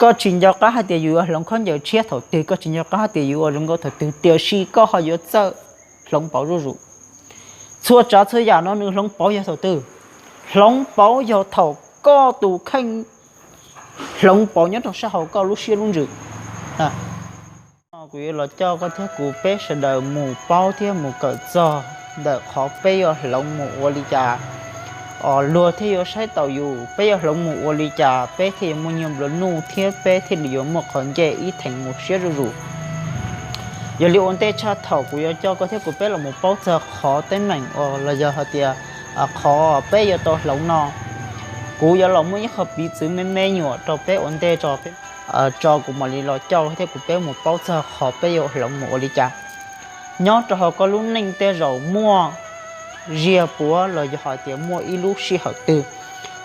Koj tsis nco qab hais tias yus yuav hloov khaub ncaws tshiab thaum twg, koj tsis nco qab hais tias yus ua zoo nkauj thaum twg, tiam sis koj ho yuav txawj hloov pauv zuj zus. Txhua tsav txhua yam no nws hloov pauv yog thaum twg? Hloov pauv yog thaum koj tus kheej hloov pauv nyob rau sab hauv koj lub siab lub ntsws. Kuv yuav los coj koj thiab kuv peb sawv daws mus paub thiab mus kawm txog ntawm qhov peb yuav hloov mus ua li cas, os, luag thiaj yuav saib taus yus, peb yuav hloov mus ua li cas peb thiaj yuav muaj nyiaj nplua nuj thiab peb thiaj li yuav muaj qhov ncej ib theem mus siab zuj zus. Yog li ua ntej tshaj thaum kuv yuav coj koj thiab kuv peb los mus paub txog qhov teeb meem uas los yog hais tias qhov peb yuav tau hloov no, kuv yuav los muaj ib qho piv txwv me me nyuam rau peb ua ntej tso, tso kuv mam li los coj thiab kuv peb mus paub txog qhov peb yuav hloov mus ua li cas. Nyob rau hauv koj lub neej tej zaum muaj ziag puav los yog hais tias muaj ib lub sij hawm twg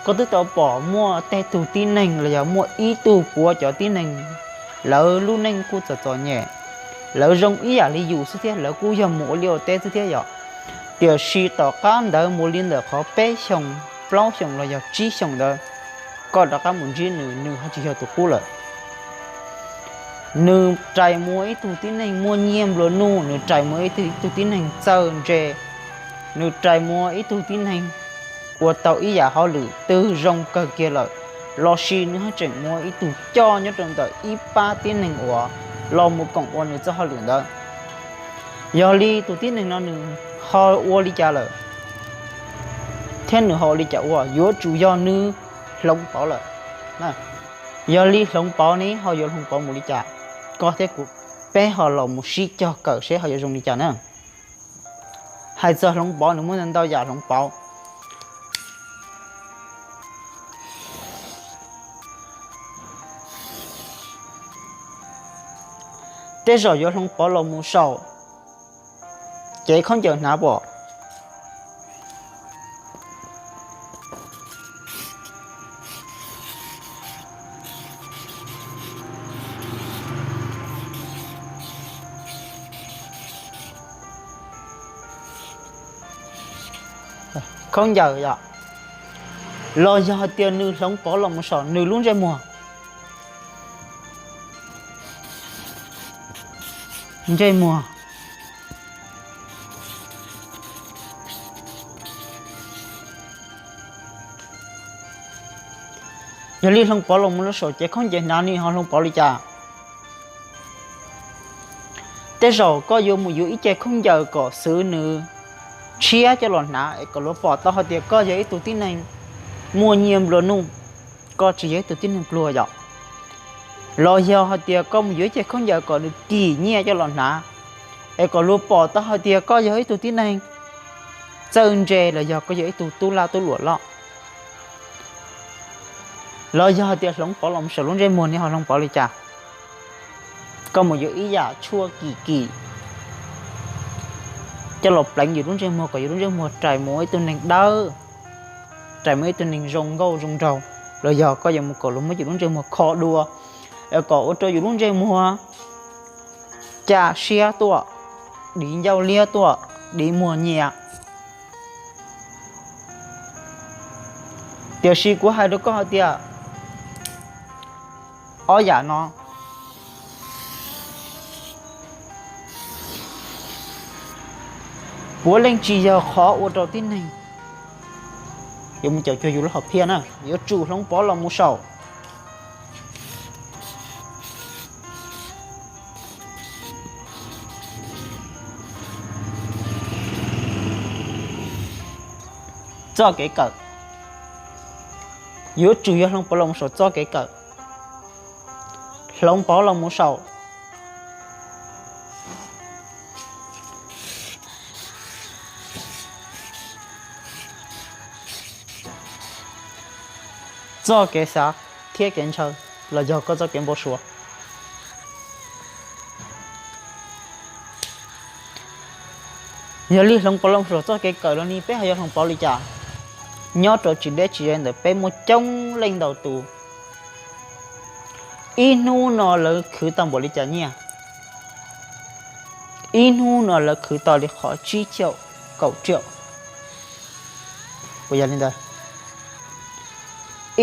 koj twb tau pom muaj tej tug tib neeg los yog muaj ib tug puav cov tib neeg, lawv lub neej kuj txom txom nyem, lawv zoo ib yam li yus xwb thiab lawv kuj yog mus ua liaj ua teb xwb thiab yom. Tiam sis tom qab ntawd mus li ntawm qhov peb xyoos, plaub xyoos los yog tsib xyoos ntawd, koj rov qab mus ntsib nws, nws ho tsis yog tus qub lawm. Nws rais mus ua ib tug tib neeg muaj nyiaj nplua nuj, nws rais mus ua ib tug tib neeg txawj ntse, nws rais mus ua ib tug tib neeg ua tau ib yam hauj lwm twg zoo kawg kiag lawm, los sis nws ho tseem mus ua ib tug coj nyob rau ntawm ib pab tib neeg uas los mus koom ua nws txoj hauj lwm ntawd. Yog li tus tib neeg no nws ho ua li cas lawm, thiab nws ho ua li cas ua, yuav tsum yog nws hloov pauv lawm. Yog li hloov pauv ne ho yuav hloov pauv mus li cas, koj thiab kuv peb ho los mus sib cog kawm seb ho yuav zoo li cas na. Hais txog hloov pauv nws muaj ntau yam hloov pauv. Tej zaum yuav hloov pauv los mus saum cev khaub ncaws hnav pom. Khaub ncaws yom, los yog hais tias nws hloov pauv los mus saum nws lub ntsej muag. Ntsej muag. Yog li hloov pauv los mus rau saum cev khaub ncaws hnav ne ho hloov pauv li cas? Tej zaum koj yuav mus yuav ib ce khaub ncaws kom xwv nws tshiab coj los hnav es kom luag pom tau hais tias koj yog ib tug tib neeg muaj nyiaj nplua nuj, koj tsis yog ib tug tib neeg pluag yom. Los yog hais tias koj mus yuav ib ce khaub ncaws kom nws kim nyiaj coj los hnav es kom luag pom tau hais tias koj yog ib tug tib neeg txawj ntse los yog koj yog ib tug tub laj tub luam loj. Los yog hais tias hloov pauv los saum lub ntsej muag ne ho hloov pauv li cas? Koj mus yuav ib yam tshuaj kim kim coj los pleev yus lub ntsej muag kom yus lub ntsej muag rais mus ua ib tug neeg dawb, rais mus ib tug neeg zoo nkauj zoo nraug, los yog koj yuav mus kom luag muab yus lub ntsej muag kho dua es kom ua rau yus lub ntsej muag ca siab tuaj, div ncauj liab tuaj, div muag nyias. Tiam sis kuv hais rau koj hais tias ob yam no puav leej tsis yog qhov ua rau tib neeg yuav mus caum cuag yus lub hom phiaj na, yuav tsum hloov pauv los mus saum txoj kev kawm. Yuav tsum yog hloov pauv los mus saum txoj kev kawm. Hloov pauv los mus saum txoj kev xav thiab kev ntshaw los yog koj txoj kev npau suav. Yog li hloov pauv los saum txoj kev kawm los ne peb ho yuav hloov pauv li cas? Nyob rau tsis deb tsis ze ntawm peb muaj coob leej ntau tus, ib hnub no lawv khwv tau npaum li cas nyiaj? Ib hnub no lawv khwv tau li qhov tsib caum kaum riaum. Puas yog li ntawd?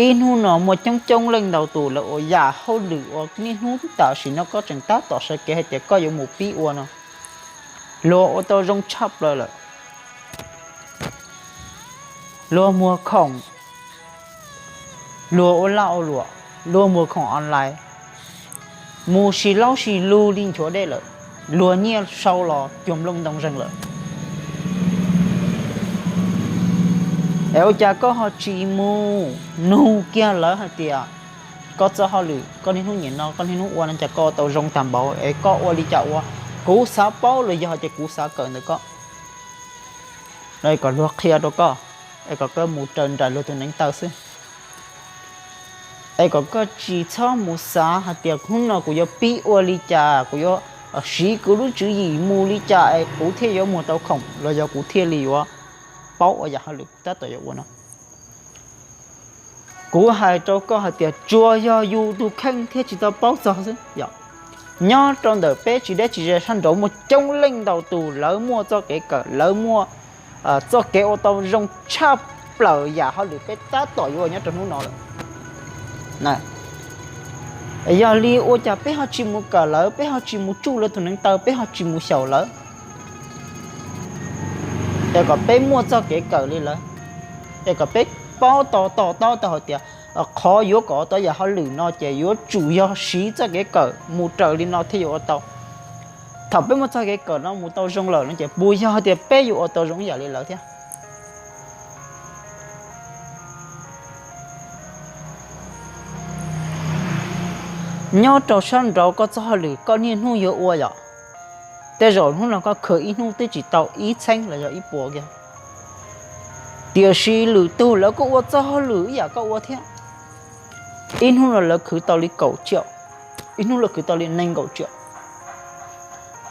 Ib hnub no muaj coob coob leej ntau tus lawv ua yam hauj lwm ua niaj hnub tam sim no koj tseem tab tom sawv kev hais tias koj yuav mus pib ua no, luag ua tau zoo tshaj plaws lawm. Luag muag khoom, luag ua laj ua luam, luag muag khoom online, mus sis laub sis lug li nchuav dej lawm, luag nyiaj sau los cuag nplooj ntoo zeeg lawm. Es ua cas koj ho tsis mus nug kiag lawv hais tias koj txoj hauj lwm koj niaj hnub nim no koj niaj hnub ua no cas koj ua tau zoo tag npaum es koj ua li cas ua? Kuv xav paub los yog hais tias kuv xav kawm ntawm koj, no es kom luag qhia rau koj, es kom koj mus raws nraim luag tus neev taw xwb. Es kom koj tsis txhob mus xav hais tias hnub no kuv yuav pib ua li cas, kuv yuav siv kuv lub tswv yim mus li cas es kuv thiaj yuav muag tau khoom los yog kuv thiaj li yuav paub ua yam hauj lwm kuv tab tom yuav ua no. Kuv hais rau koj hais tias tsuas yog yus tus kheej thiaj tsis tau paub txog xwb yom. Nyob rau ntawm peb tsis deb tsis ze sab nraud muaj coob leej ntau tus lawv muaj txoj kev kawm, lawv muaj txoj kev ua tau zoo tshaj plaws yam hauj lwm peb tab tom yuav ua nyob rau hnub no lawm. Yog li ua cas peb ho tsis mus kawm lawv, peb ho tsis mus tsuj lawv tus neev taw, peb ho tsis mus xyaum lawv, es kom peb muaj txoj kev kawm li lawv, es kom peb paub tau to taub tau hais tias qhov yuav kom ua tau yam hauj lwm no ces yuav tsum yog siv txoj kev kawm mus raws li no thiaj yuav ua tau. Thaum peb muaj txoj kev kawm no mus tau zoo lawm no ces puas yog hais tias peb yuav ua tau zoo ib yam li lawv thiab? Nyob rau sab nraud koj txoj hauj lwm koj niaj hnub yuav ua yom, tej zaum hnub no koj khwv ib hnub twb tsis tau ib txheeb los yog ib puas kiag. Tiam sis lwm tug lawv kuj ua txoj hauj lwm ib yam koj ua thiab, ib hnub no lawv khwv tau li kaum tsiaum, ib hnub lawv khwv tau li nees nkaum tsiaum.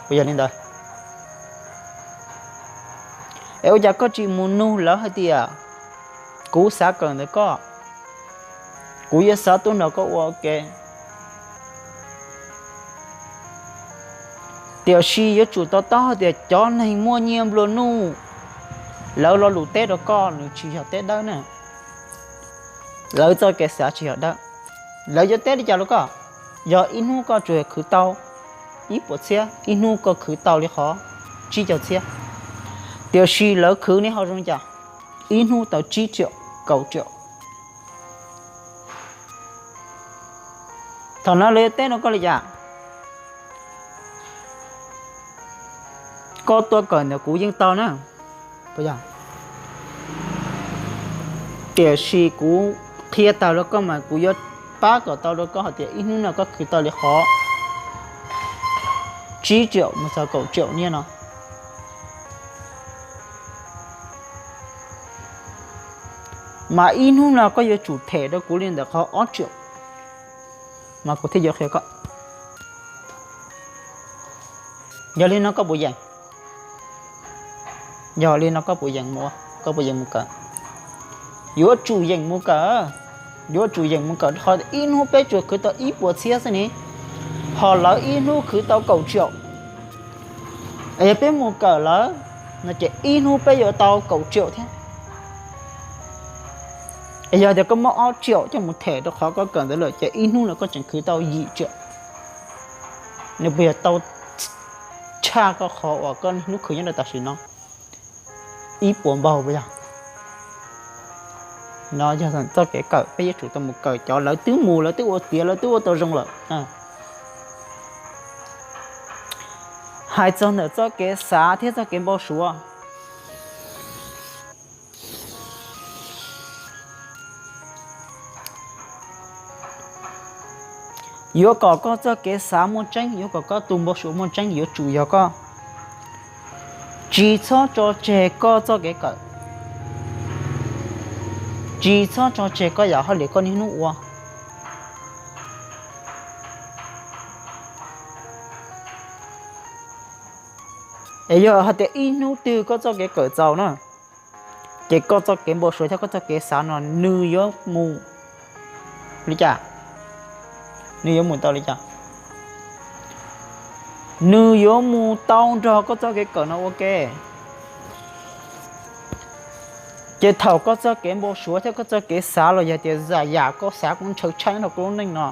Puas yog li ntawd? Es ua cas koj tsis mus nug lawv hais tias kuv xav kawm ntawm koj, kuv yuav xav tuaj nrog koj ua ke? Tiam sis yuav tsum to taub hais tias cov neeg muaj nyiaj nplua nuj, lawv lo lus teb rau koj nws tsis yog teb dawb na. Lawv txoj kev xav tsis yog dawb. Lawv yuav teb li cas rau koj? Yog ib hnub koj tsuas khwv tau ib puas txhiab, ib hnub koj khwv tau li qhov tsib caug txhiab, tiam sis lawv khwv neb ho zoo li cas? Ib hnub tau tsib tsiaum, kaum tsiaum. Thaum no lawv yuav teb rau koj li cas? Koj tuaj kawm ntawm kuv yeej tau na, tiam sis kuv qhia tag rau koj mas kuv yuav pab kom tau rau koj hais tias ib hnub no koj khwv tau li qhov tsib tsiaum mus txog kaum tsiaum nyiaj no. Mas ib hnub no koj yuav tsum them rau kuv li ntawm qhov ob tsiaum, mas kuv thiaj yuav qhia koj. Yog li no koj puas yeem? Yog li no koj puas yeem mus, koj puas yeem mus kawm? Yuav tsum yeem mus kawm, yuav tsum yeem mus kawm, qhov ib hnub peb tsuas khwv tau ib puas txhiab xwb ni, ho lawv ib hnub khwv tau kaum tsiaum. Es yog peb mus kawm lawv no ces ib hnub peb yuav tau kaum tsiaum thiab. Es yog tias koj muab ob tsiaum coj mus them rau qhov koj kawm ntawd lawm ces ib hnub no koj tseem khwv tau yim tsiaum. Nws puas yog tau tshaj koj qhov uas koj niaj hnub khwv nyob rau tam sim no ib puas npaug puas yog? No yog txoj kev kawm, peb yuav tsum tau mus kawm cov lawv twb mus, lawv twb ua tiav, lawv twb ua tau zoo lawm. Hais txog ntawm txoj kev xav thiab txoj kev npau suav, yuav kom koj txoj kev xav muaj tseeb, yuav kom koj tus npau suav muaj tseeb, yuav tsum yog koj tsis txhob tso tseg koj txoj kev kawm, tsis txhob tso tseg koj yam hauj lwm koj niaj hnub ua. Es yog hais tias ib hnub twg koj txoj kev kawm txaus na, ces koj txoj kev npau suav thiab koj txoj kev xav no nws yuav mus li cas? Nws yuav mus tau li cas? Nws yuav mus tau nrog koj txoj kev kawm no ua ke. Ces thaum koj txoj kev npau suav thiab koj txoj kev xav los yog tias zam yam koj xav kuv ntshaw tshaib nrog koj lub neej no,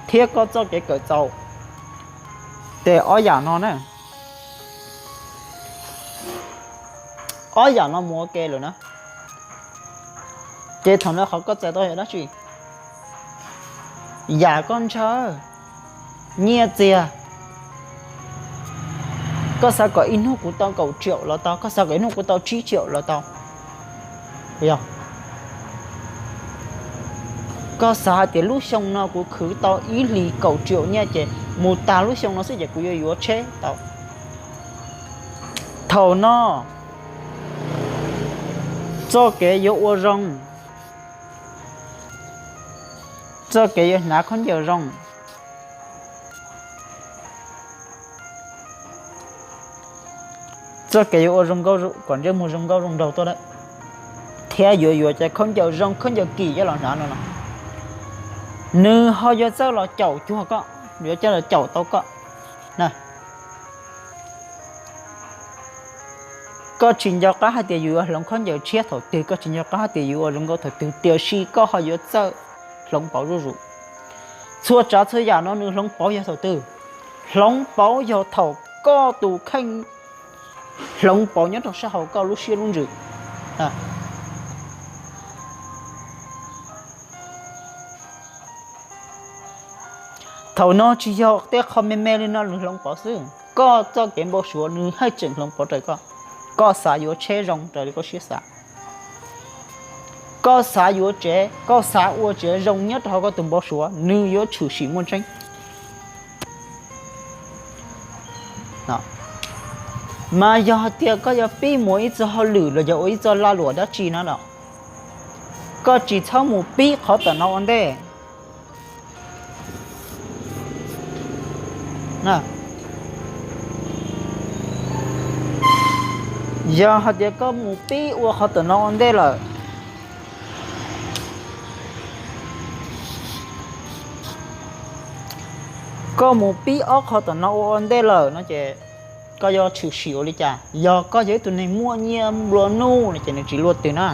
thiab koj txoj kev kawm txaus, ces ob yam no na, ob yam no mus ua ke lawm na, ces thaum no qhov koj txais tau yog dab tsi? Yam koj ntshaw, nyiaj txiag. Koj xav kom ib hnub kuv tau kaum tsiaum los tau, koj xav kom ib hnub kuv tau tsib tsiaum los tau. Yog koj xav hais tias lub xyoo no kuv khwv tau ib hlis kaum tsiaum nyiaj ces mus tag lub xyoo no xwb ces kuv yuav yuav tsheb tau. Thaum no txoj kev yuav ua zoo, txoj kev yuav hnav khaub ncaws zoo, txoj kev yuav ua zoo nkauj, kom ntsej muag zoo nkauj zoo nraug tuaj, thiab yuav yuav cov khaub ncaws zoo khaub ncaws kim coj los hnav no no, nws ho yuav txawj los caum cuag koj, yuav coj los caum tau koj. Koj tsis nco qab hais tias yus yuav hloov khaub ncaws tshiab thaum twg, koj tsis nco qab hais tias yus ua zoo nkauj thaum twg, tiam sis koj ho yuav txawj hloov pauv zuj zus. Txhua tsav txhua yam no nws hloov pauv yog thaum twg? Hloov pauv yog thaum koj tus kheej hloov pauv nyob rau sab hauv koj lub siab lub ntsws. Thaum no tsis yog tej qho me me li no nws hloov pauv xwb, koj txoj kev npau suav nws haj tseem hloov pauv raws koj. Koj xav yuav tsheb zoo raws li koj siab xav, koj xav yuav tsev, koj xav ua tsev zoo nyob rau hauv koj tus npau suav, nws yuav tshwm sim muaj tseeb. Mas yog hais tias koj yuav pib mus ua ib txoj hauj lwm los yog ua ib txoj lag luam dab tsi no los, koj tsis txhob mus pib qhov tom no ua ntej. Yog hais tias koj mus pib ua qhov tom no ua ntej lawm, koj mus pib ob qhov tom no ua ua ntej lawm no ces koj yuav tshwm sim ua li cas? Yog koj yog ib tug neeg muaj nyiaj nplua nuj no ces nws tsis luaj twg na.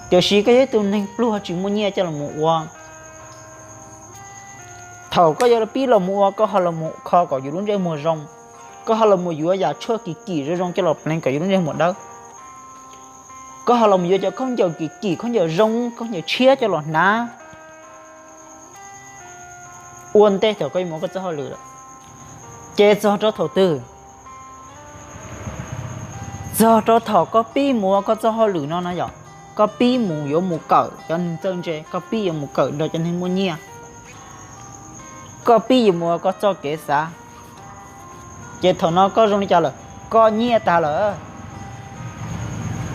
Tiam sis koj yog ib tug neeg pluag tsis muaj nyiaj coj los mus ua, thaum koj yuav pib los mus ua, koj ho los mus kho kom yus lub ntsej muag zoo, koj ho los mus yuav yam tshuaj kim kim zoo zoo coj los pleev kom yus lub ntsej muag dawb, koj ho los mus yuav cov khaub ncaws kim kim, khaub ncaws zoo, khaub ncaws tshiab coj los hnav ua ntej thaum koj yuav mus ua koj txoj hauj lwm lawm. Ces txog rau thaum twg? Txog rau thaum koj pib mus ua koj txoj hauj lwm no no yom, koj pib mus yuav mus kawm cov neeg txawj ntse, koj pib yuav mus kawm nrog cov neeg muaj nyiaj, koj pib yuav mus ua koj txoj kev xav, ces thaum no koj zoo li cas lawm? Koj nyiaj tag lawm.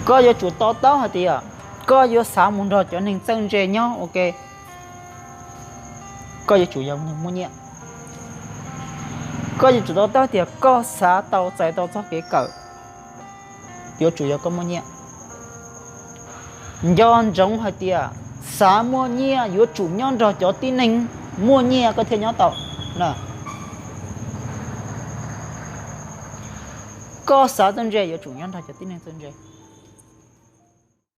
Koj yuav tsum to taub hais tias koj yuav xav mus nrog cov neeg txawj ntse nyob ua ke, koj yuav tsum yog neeg muaj nyiaj. Koj yuav tsum to taub tias koj xav tau txais tau txoj kev kawm yuav tsum yog koj muaj nyiaj. Nco ntsoov hais tias xav muaj nyiaj yuav tsum nyob nrog cov tib neeg muaj nyiaj koj thiaj nyob tau. Koj xav txawj ntse yuav tsum nyob nrog cov tib neeg txawj ntse.